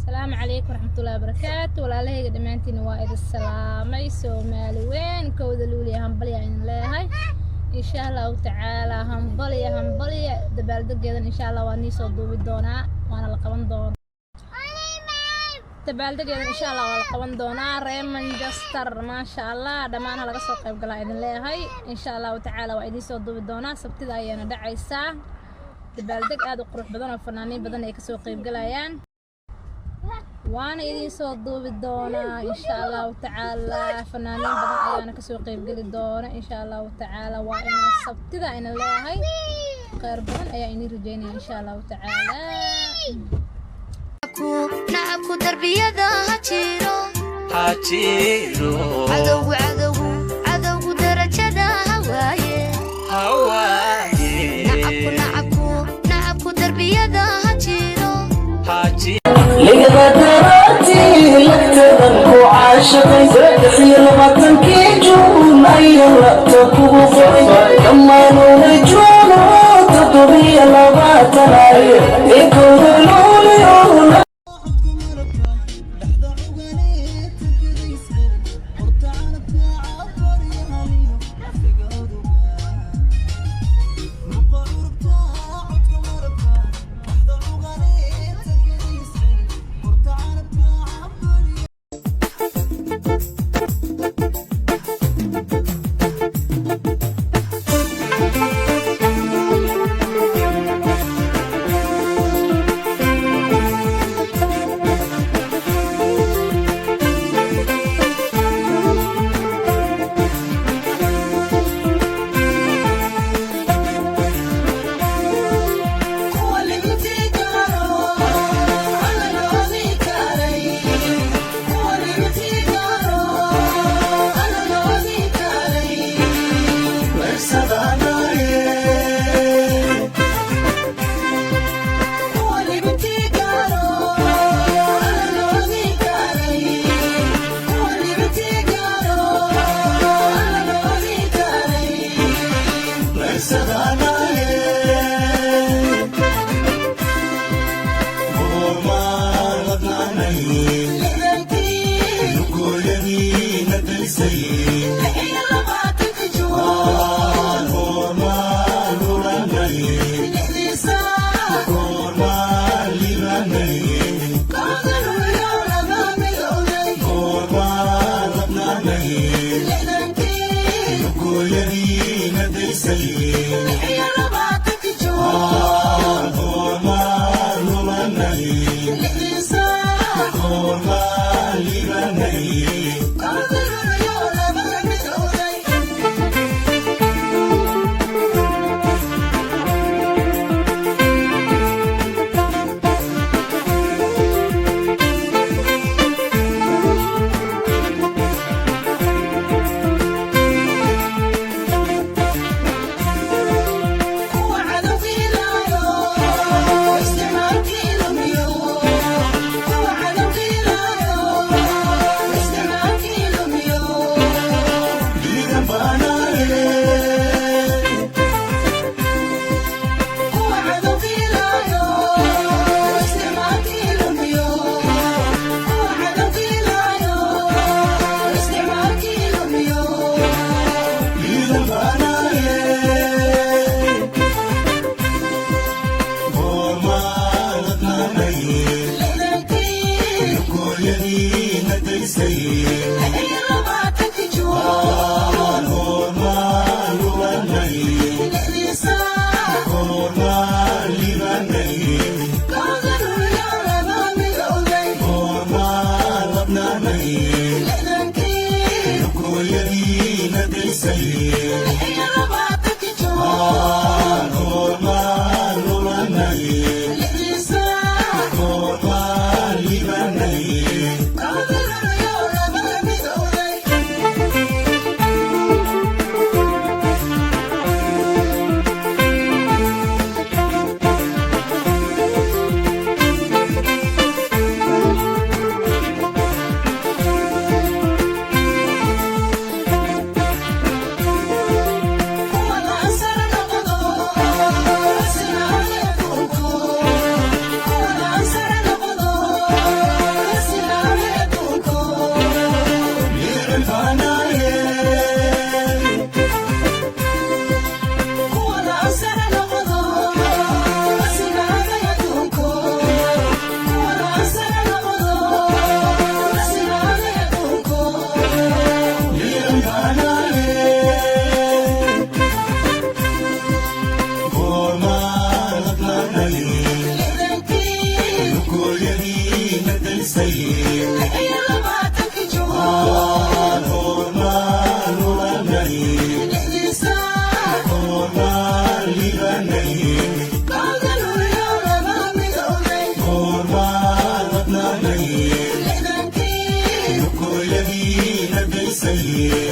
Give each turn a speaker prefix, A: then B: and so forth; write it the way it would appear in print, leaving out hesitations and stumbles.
A: Asalaamu calaykum waraxmatullahi wabarakaatu. Walaalahayga dhammaantiina waa idin salaamay. Soomaali weyn, 1 Luuliya hambalya idin leeyahay, insha Allahu tacaala. Hambalya, hambalya. Dabaaldegeedan insha Allah waa nii soo duubi doonaa, waana la qaban doonaa dabaaldegeedan, insha Allah waa la qaban doonaa. Reer Manchester, maasha Allah, dhammaan ha laga soo qayb galaa idin leeyahay. Insha Allahu tacaala waa idiin soo duubi doonaa. Sabtida ayaana dhacaysaa dabaaldeg aad u qurux badan oo fanaaniin badan ay kasoo qayb galayaan, waana idiin soo duubi doonaa insha Allahu tacaala. Fanaaniin badan ayaana kasoo qaybgeli doona insha Allahu tacaala. Waa inuu sabtida ina leeyahay. Kheyr badan ayaa inii rajeynaya insha Allahu tacaala.
B: Nacabku darbiyada ha jiro.
C: Ha jiro.
B: Cadowgu, cadowgu, cadowgu darajada ha waaye.
C: Ha waaye.
B: Nacabku, nacabku, nacabku darbiyada ha jiro.
C: Ha jiro.
D: Ligada lagtadan ku caashaqay, 23-kii Juun ayaa lagta kugu qoray. Dhammaanuna Juuno 27 ay ee 1 Luuliyo.
E: Lugooyadiina daysay. Goormaan olanay, goormaan liibanay, goormaan ladnaanay, lugooyadiina daysay.